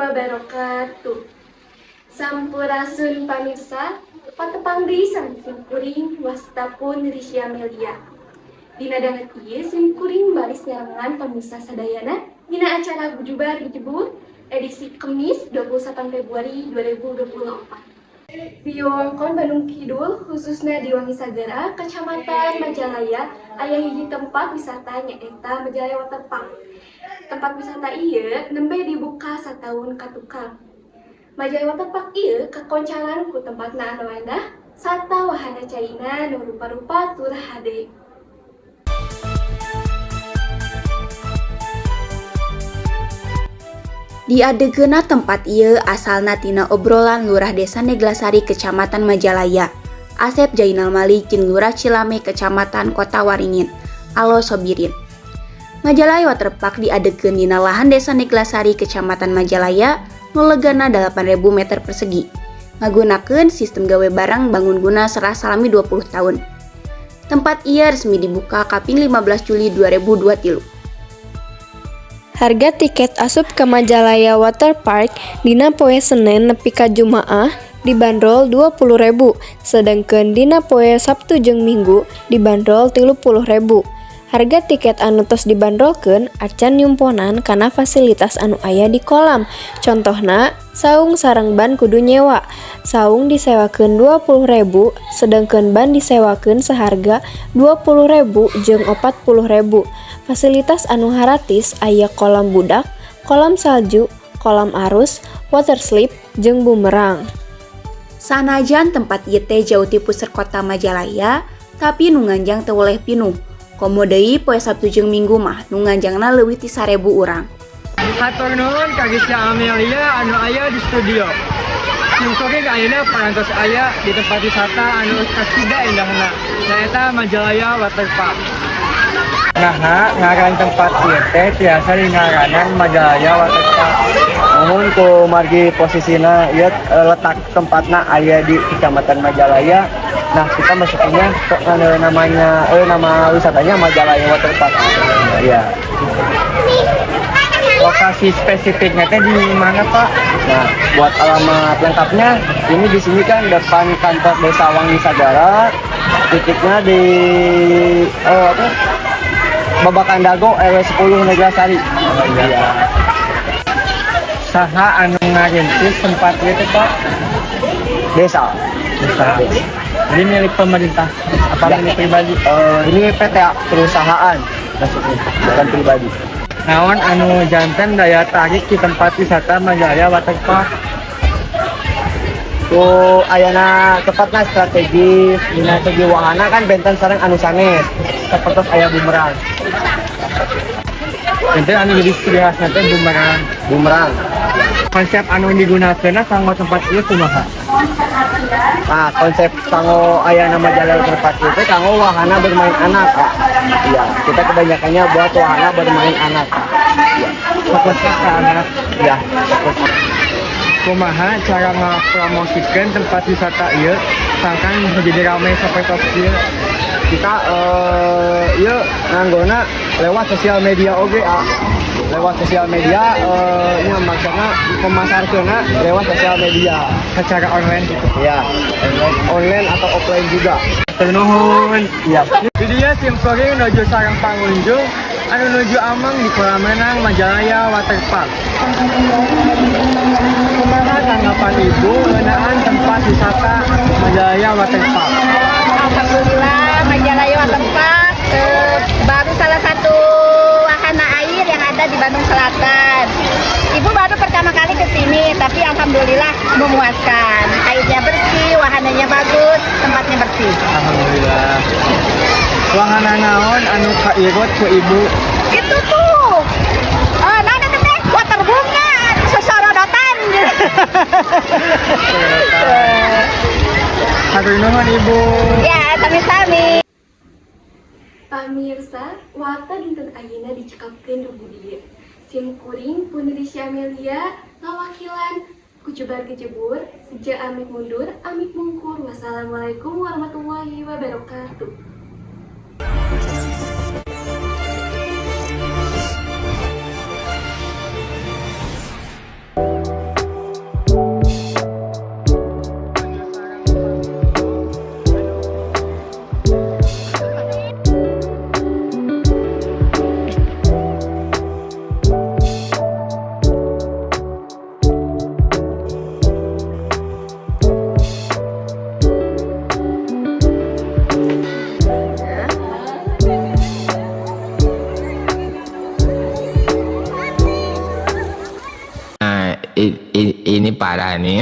Wabarakatuh. Sampurasun pamirsa, patepang deui sareng simkuring wasta pun Risya Melia. Dina danget ieu simkuring baris nyarengan pamirsa sadayana dina acara Gujubar Gejebur edisi Kemis 21 Februari 2024. Di wewengkon Bandung Kidul, khususnya di Wangisagara, Kecamatan Majalaya, aya hiji tempat wisata nyaeta Majalaya Waterpark. Tempat wisata ieu nembe dibuka sataun katukang. Majalaya Waterpark ieu kakoncaran ku tempatna anu endah sarta wahana caina nu rupa-rupa tur hade. Diadegeuna tempat ieu asalna tina obrolan Lurah Desa Neglasari Kecamatan Majalaya, Asep Jainal Malik jeung Lurah Cilame Kecamatan Kota Waringin, Alo Sobirin. Majalaya Waterpark diadegeun dina lahan Desa Neglasari Kecamatan Majalaya nu legana 8.000 meter persegi. Ngagunakeun sistem gawe bareng bangun guna serah salami 20 tahun. Tempat ieu resmi dibuka kaping 15 Juli 2023. Harga tiket asup ka Majalaya Waterpark dina poe Senen nepi ka Jumaah dibanderol 20.000, sedengkeun dina poe Sabtu jeung Minggu dibanderol 30.000. Harga tiket anu tos dibandrolkeun acan nyumponan kana fasilitas anu aya di kolam, contohna saung sareng ban kudu nyewa. Saung disewakeun 20.000, sedengkeun ban disewakeun saharga 20.000 jeung 40.000. Fasilitas anu haratis aya kolam budak, kolam salju, kolam arus, water slide, jeung bumerang. Sanajan tempat ieu teh jauh ti puseur kota Majalaya, tapi nu nganjang teu weleh pinuh. Komo deui poe Sabtu jeung Minggu mah nu nganjangna leuwih ti 1000 urang. Hatur nuhun ka Gisya Amelia anu aya di studio. Simkuring ayeuna parantos aya di tempat wisata anu kacida indahna, nyaeta Majalaya Waterpark. Nah, ngaran tempat ieu teh tiasa dingaranan Majalaya Waterpark? Namun ku margi posisina ieu letak tempatna aya di Kecamatan Majalaya. Nah, kita masukinnya ke namanya nama wisatanya Majalaya Waterpark. Iya. Lokasi spesifiknya teh di mana, Pak? Nah, buat alamat lengkapnya ini di sini kan depan kantor Desa Wangisagara, titiknya di apa? Babakan Dago RW 10 Neglasari. Iya. Saha anu ngarintis tempat ieu teh, Pak? Desa. Desa. Ini milik pemerintah apa Ya. milik pribadi? Ini PTA perusahaan maksudnya, bukan pribadi. Naon anu janten daya tarik di tempat wisata Majalaya Waterpark? Ku ayana tepatna strategis dina segi wahana kan benten sareng anu sanes sapertos aya bumerang. Janten anu jadi ciri khasna teh bumerang. Bumerang. Konsep anu digunakeunna kanggo tempat ieu kumaha? Nah, konsep kanggo ayana Majalaya Waterpark itu kanggo wahana bermain anak, Kak. Iya, kita kebanyakannya buat wahana bermain anak. Iya. Fokusnya ke anak. Iya, fokus. Kumaha cara ngapromosikeun tempat wisata ieu sangkan menjadi ramai sampai tos ieu? Kita ieu nganggona lewat sosial media oge, ah. Lewat sosial media nya maksudna memasarkeunna lewat sosial media secara online gitu. Iya, online atau offline juga. Nuhun. Iya. Di dieu simkuring nuju sareng pangunjung anu nuju ameng di kolam renang Majalaya Waterpark. Kumaha tanggapan Ibu ngeunaan tempat wisata Majalaya Waterpark? Alhamdulillah, Majalaya Waterpark baru salah satu wahana air yang ada di Bandung Selatan. Ibu baru pertama kali ke sini, tapi alhamdulillah memuaskan. Airnya bersih, wahananya bagus, tempatnya bersih. Alhamdulillah. Wahana naon anu kairut ku Ibu? Itu tuh, nah itu teh waterboomnya, sosorodotan. Hatur nuhun, Ibu. Ya, sami-sami. Pamirsa, warta dinten ayeuna dicekapkeun dugi dieu. Sim kuring pun Risya Amelia ngawakilan Kucubar Gejebur, seja amit mundur, amit mungkur. Wassalamualaikum warahmatullahi wabarakatuh. Ini parah nih.